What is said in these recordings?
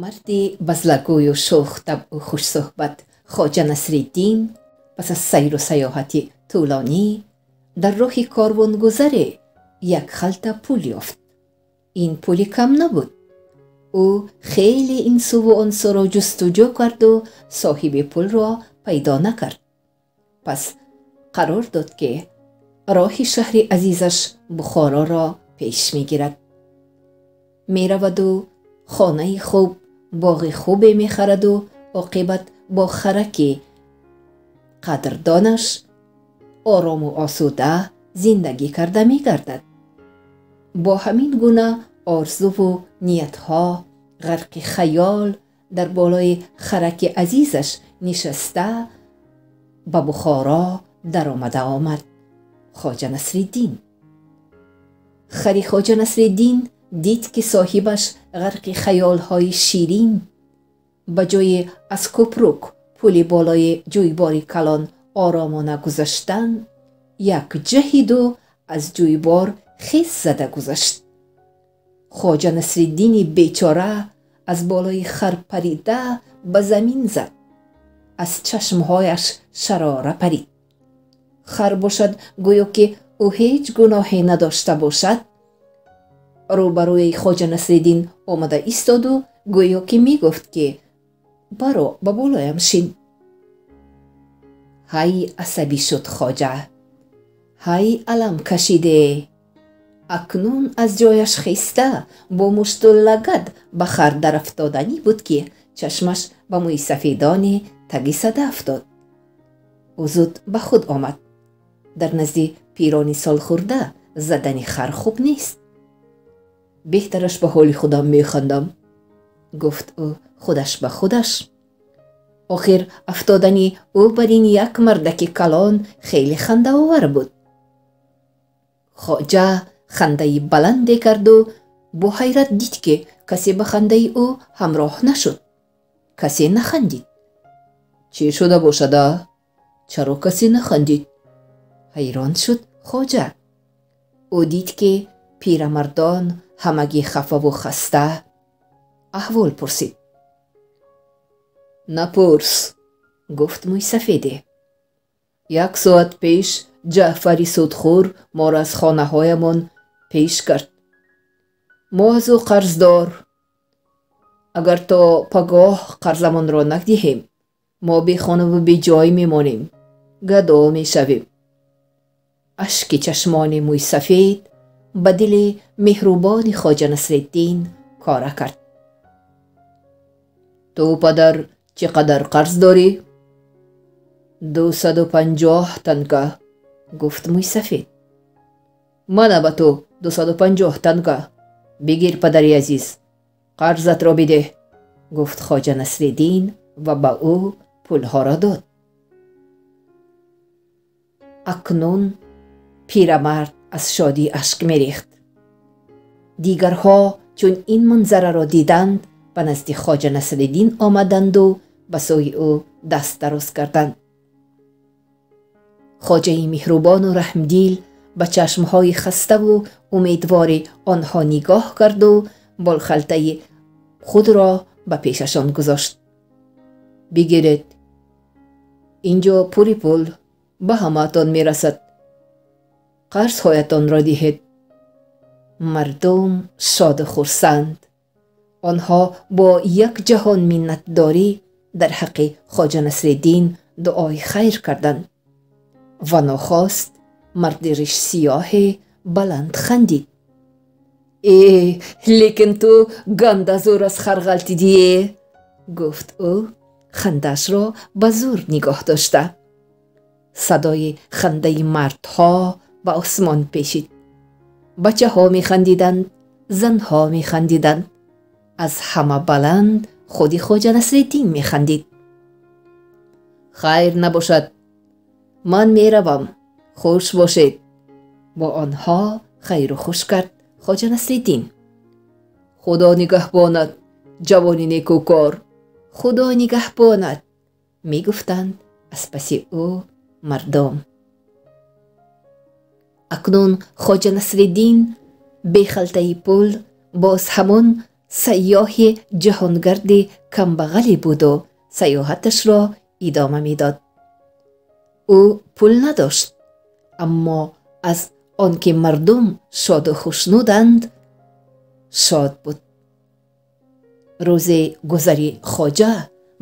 Марди базлагӯю шӯхтабъу хушсӯҳбат Хоҷа Насриддин пас аз сайру саёҳати тӯлонӣ дар роҳи корвонгузаре як халта пул ёфт. Ин пули кам набуд. Ӯ хеле ин суву он суро ҷустуҷӯ карду соҳиби пулро пайдо накард. Пас қарор дод, ки роҳи шаҳри азизаш Бухороро пеш мегирад. Мераваду хонаи хуб, боғи хубе мехараду оқибат бо хараки қадрдонаш орому осуда зиндагӣ карда мегардад. Бо ҳамин гуна орзуву ниятҳо ғарқи хаёл дар болои хараки азизаш нишаста ба Бухоро даромада омад Хоҷа Насриддин. Хари Хоҷа Насриддин дид, ки соҳибаш ғарқи хаёлҳои ширин, ба ҷои аз кӯпрук пули болои ҷӯйбори калон оромона гузаштан, як ҷаҳиду аз ҷӯйбор хез зада гузашт. Хоҷа Насриддини бечора аз болои хар парида ба замин зад, аз чашмҳояш шарора парид. Хар бошад, гӯё ки ӯ ҳеҷ гуноҳе надошта бошад, рӯбарӯи Хоҷа Насриддин омада истоду гӯё ки мегуфт, ки баро, ба болоям шин. Ҳай, асабӣ шуд хоҷа, ҳай, алам кашиде. Акнун аз ҷояш хеста бо мушту лагад ба хар дарафтоданӣ буд, ки чашмаш ба мӯйсафедони таги сада афтод. Ӯ зуд ба худ омад. Дар назди пирони солхӯрда задани хар хуб нест. Беҳтараш ба ҳоли худам механдам, гуфт ӯ худаш ба худаш. Охир афтодани ӯ бар ин як мардаки калон хеле хандаовар буд. Хоҷа хандаи баланде карду бо ҳайрат дид, ки касе ба хандаи ӯ ҳамроҳ нашуд. Касе нахандид. Чӣ шуда бошада? Чаро касе нахандид? Ҳайрон шуд хоҷа. Ӯ дид, ки пирамардон ҳамагӣ хафаву хаста. Аҳвол пурсид. Напурс, гуфт мӯйсафеде. Як соат пеш Ҷаъфари судхӯр моро аз хонаҳоямон пеш кард. Мо аз ӯ қарздор. Агар то пагоҳ қарзамонро надиҳем, мо бехонаву беҷой мемонем, гадо мешавем. Ашки чашмони мӯйсафед ба дили меҳрубони Хоҷа Насриддин кора кард. Ту, падар, чӣ қадар қарз дорӣ? 250 танга, гуфт мӯйсафед. Мана ба ту 250 танга. Бигир, падари азиз, қарзатро бидеҳ, гуфт Хоҷа Насриддин ва ба ӯ пулҳоро дод. Акнун пирамард аз шодӣ ашк мерехт. Дигарҳо чун ин манзараро диданд, ба назди Хоҷа Насриддин омаданду ба сӯи ӯ даст дароз карданд. Хоҷаи меҳрубону раҳмдил ба чашмҳои хаставу умедвори онҳо нигоҳ карду болхалтаи худро ба пешашон гузошт. Бигиред, инҷо пури пул ба ҳамаатон мерасад. Қарзҳоятонро диҳед. Мардум шоду хурсанд. Онҳо бо як ҷаҳон миннатдорӣ дар ҳаққи Хоҷа Насриддин дуои хайр карданд. Ва нохост марди ришсиёҳе баланд хандид. Э, лекин ту ганда зур аз хар ғалтидие, гуфт ӯ хандаашро ба зур нигоҳ дошта. Садои хандаи мардҳо ба осмон пешид. Бачаҳо механдиданд, занҳо механдиданд. Аз ҳама баланд худи Хоҷа Насриддин механдид. Хайр набошад, ман меравам, хуш бошед. Бо онҳо хайру хуш кард Хоҷа Насриддин. Худо нигаҳбонад, ҷавони некӯкор, Худо нигаҳбонад, мегуфтанд аз паси ӯ мардум. Акнун Хоҷа Насриддин бехалтаи пул боз ҳамон Сайёҳи ҷаҳонгарди камбағале буду сайёҳаташро идома медод. Ӯ пул надошт, аммо аз он ки мардум шоду хушнуданд, шод буд. Рӯзе гузари хоҷа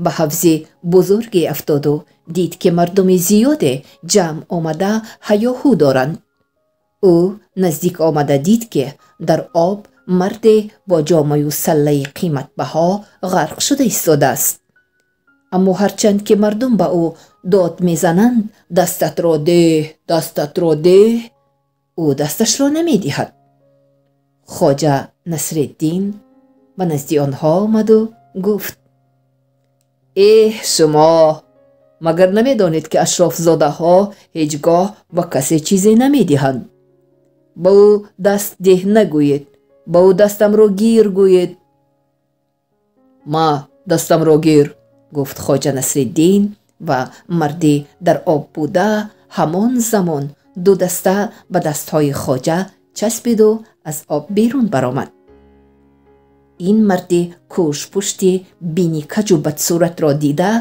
ба ҳавзи бузурге афтоду дид, ки мардуми зиёде ҷамъ омада ҳаёҳу доранд. Ӯ наздик омада дид, ки дар об марде бо ҷомаю саллаи қиматбаҳо ғарқ шуда истодааст. Аммо ҳарчанд ки мардум ба ӯ дод мезананд: «Дастатро деҳ, дастатро деҳ», ӯ дасташро намедиҳад. Хоҷа Насреддин ба назди онҳо омаду гуфт: «Эҳ, шумо магар намедонед, ки ашрофзодаҳо ҳеҷ гоҳ ба касе чизе намедиҳанд? Ба ӯ даст деҳ нагӯед, ба ӯ дастамро гир гӯед». «Ма, дастамро гир», гуфт Хоҷа Насриддин, ва марди дар об буда ҳамон замон ду даста ба дастҳои хоҷа часпиду аз об берун баромад. Ин марди кӯшпушти биникаҷу бадсуратро дида,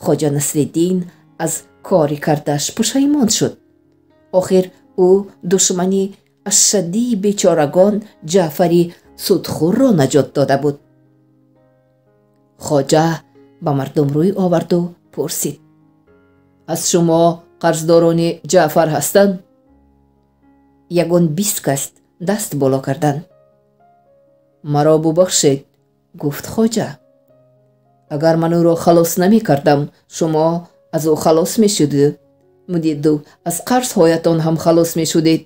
Хоҷа Насриддин аз кори кардааш пушаймон шуд. Охир ӯ душмани ашаддии бечорагон Ҷаъфари судхӯрро наҷот дода буд. Хоҷа ба мардум рӯй оварду пурсид: «Аз шумо қарздорони Ҷаъфар ҳастанд?» Ягон 20 кас даст боло карданд. «Маро бубахшед», гуфт хоҷа. «Агар ман ӯро халос намекардам, шумо аз ӯ халос мешудиду аз қарзҳоятон ҳам халос мешудед.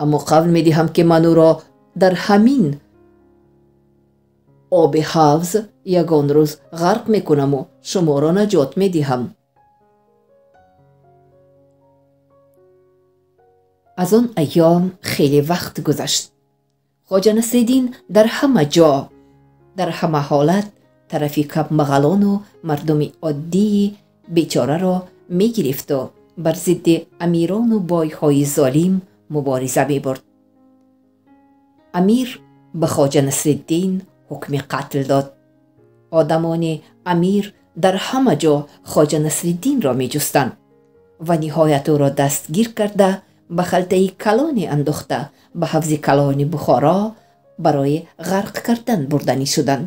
Аммо қавл медиҳам, ки ман ӯро дар ҳамин оби ҳавз ягон рӯз ғарқ мекунаму шуморо наҷот медиҳам». Аз он айём хеле вақт гузашт. Хоҷа Насриддин дар ҳама ҷо, дар ҳама ҳолат тарафи камбағалону мардуми оддии бечораро мегирифту бар зидди амирону бойҳои золим мубориза мебурд. Амир ба Хоҷа Насриддин ҳукми қатл дод. Одамони амир дар ҳама ҷо Хоҷа Насриддинро меҷустанд ва ниҳоят ӯро дастгир карда, ба халтаи калоне андохта, ба ҳавзи калони Бухоро барои ғарқ кардан бурданӣ шуданд.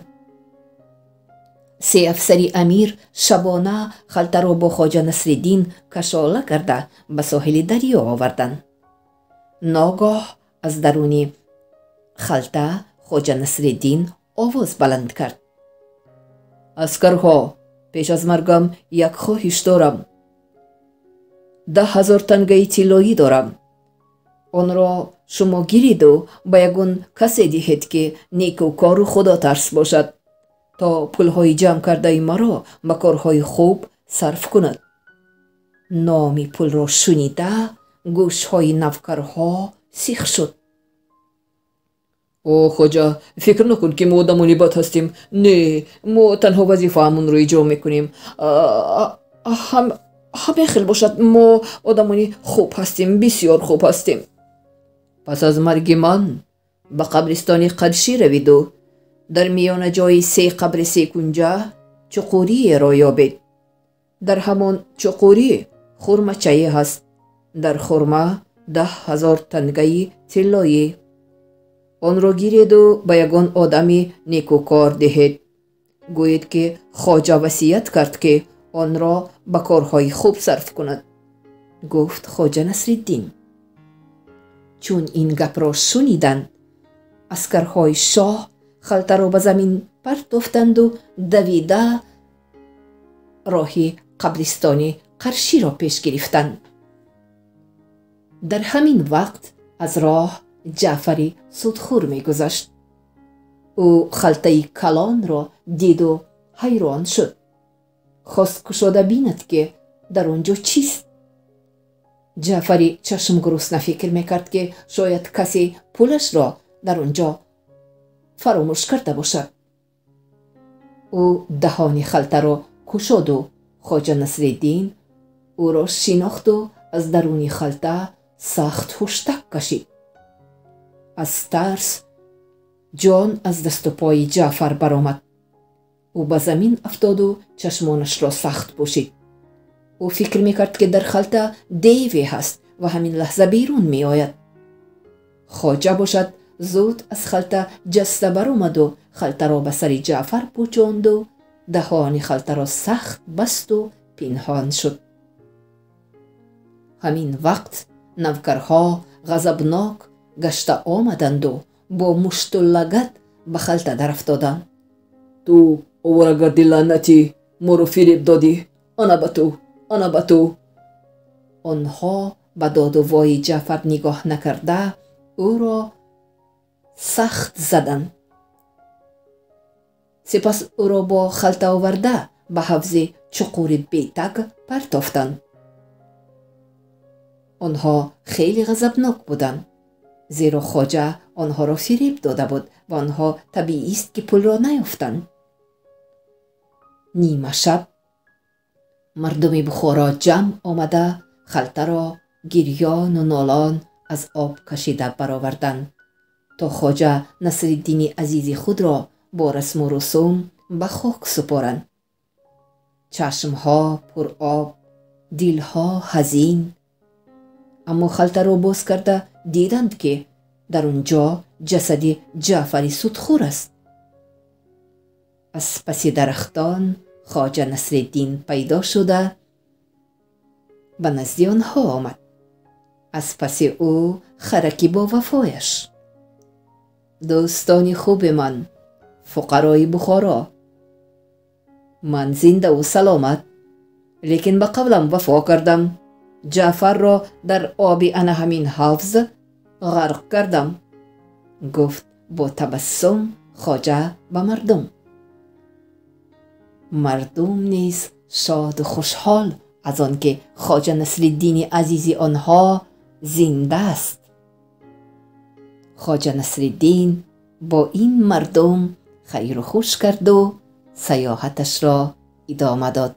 Се афсари амир шабона халтаро бо Хоҷа Насриддин кашола карда ба соҳили дарё оварданд. Ногоҳ аз даруни халта Хоҷа Насриддин овоз баланд кард: «Аскарҳо, пеш аз маргам як хоҳиш дорам. 10 000 тангаи тиллоӣ дорам. Онро шумо гириду ба ягон касе диҳед, ки некӯкору худотарс бошад, то пулҳои ҷамъ кардаи маро ба корҳои хуб сарф кунад». Номи пулро шунида, гӯшҳои навкарҳо сих шуд. «О, хоҷа, фикр накун, ки мо одамони бад ҳастем. Не, мо танҳо вазифаамонро иҷро мекунем. Ҳамин хел бошад, мо одамони хуб ҳастем, бисёр хуб ҳастем. Пас аз марги ман ба қабристони Қаршӣ равиду дар миёна ҷои се қабри секунҷа чуқуриеро ёбед. Дар ҳамон чуқурӣ хурмачае ҳаст. Дар хурма 10 000 тангаи тиллоӣ. Онро гиреду ба ягон одами некӯкор диҳед. Гӯед, ки хоҷа васият кард, ки онро ба корҳои хуб сарф кунад», гуфт Хоҷа Насриддин. Чун ин гапро шуниданд, аскарҳои шоҳ халтаро ба замин партофтанду давида роҳи қабристони Қарширо пеш гирифтанд. Дар ҳамин вақт аз роҳ Ҷаъфари судхӯр мегузашт. Ӯ халтаи калонро диду ҳайрон шуд. Хост кушода бинад, ки дар он ҷо чист. Ҷаъфари чашмгурусна фикр мекард, ки шояд касе пулашро дар он ҷо фаромӯш карда бошад. Ӯ даҳони халтаро кушоду Хоҷа Насриддин ӯро шинохту аз даруни халта сахт ҳуштак кашид. Аз тарс Ҷон аз дасту пои Ҷаъфар баромад. Ӯ ба замин афтоду чашмонашро сахт пӯшид. Ӯ фикр мекард, ки дар халта деве ҳаст ва ҳамин лаҳза берун меояд. Хоҷа бошад, зуд аз халта ҷаста баромаду халтаро ба сари Ҷаъфар пӯчонду даҳони халтаро сахт басту пинҳон шуд. Ҳамин вақт навкарҳо ғазабнок гашта омаданду бо мушту лагат ба халта дарафтоданд. Ту оворагарди лаънатӣ, моро фиреб додӣ, ана ба ту, ана ба ту. Онҳо ба доду вои Ҷаъфар нигоҳ накарда, ӯро сахт заданд. Сипас ӯро бо халта оварда ба ҳавзи чуқури бетаг партофтанд. Онҳо хеле ғазабнок буданд, зеро хоҷа онҳоро фиреб дода буд ва онҳо табиист, ки пулро наёфтанд. Нимашаб мардуми Бухоро ҷамъ омада халтаро гирёну нолон аз об кашида бароварданд, то хоҷа Насриддини азизи худро бо расму русум ба хок супоранд. Чашмҳо пуроб, дилҳо ҳазин. Аммо халтаро боз карда диданд, ки дар он ҷо ҷасади Ҷаъфари судхӯр аст. Аз паси дарахтон хоҷа Насриддин пайдо шуда ба назди онҳо омад. Аз паси ӯ хараки бовафояш. Дӯстони хуби ман, фуқарои Бухоро, ман зиндаву саломат, лекин ба қавлам вафо кардам. Ҷаъфарро дар оби ана ҳамин ҳавз ғарқ кардам, гуфт бо табассум хоҷа ба мардум. Мардум низ шоду хушҳол аз он ки хоҷа Насриддини азизи онҳо зинда аст. Хоҷа Насриддин бо ин мардум хайру хуш карду саёҳаташро идома дод.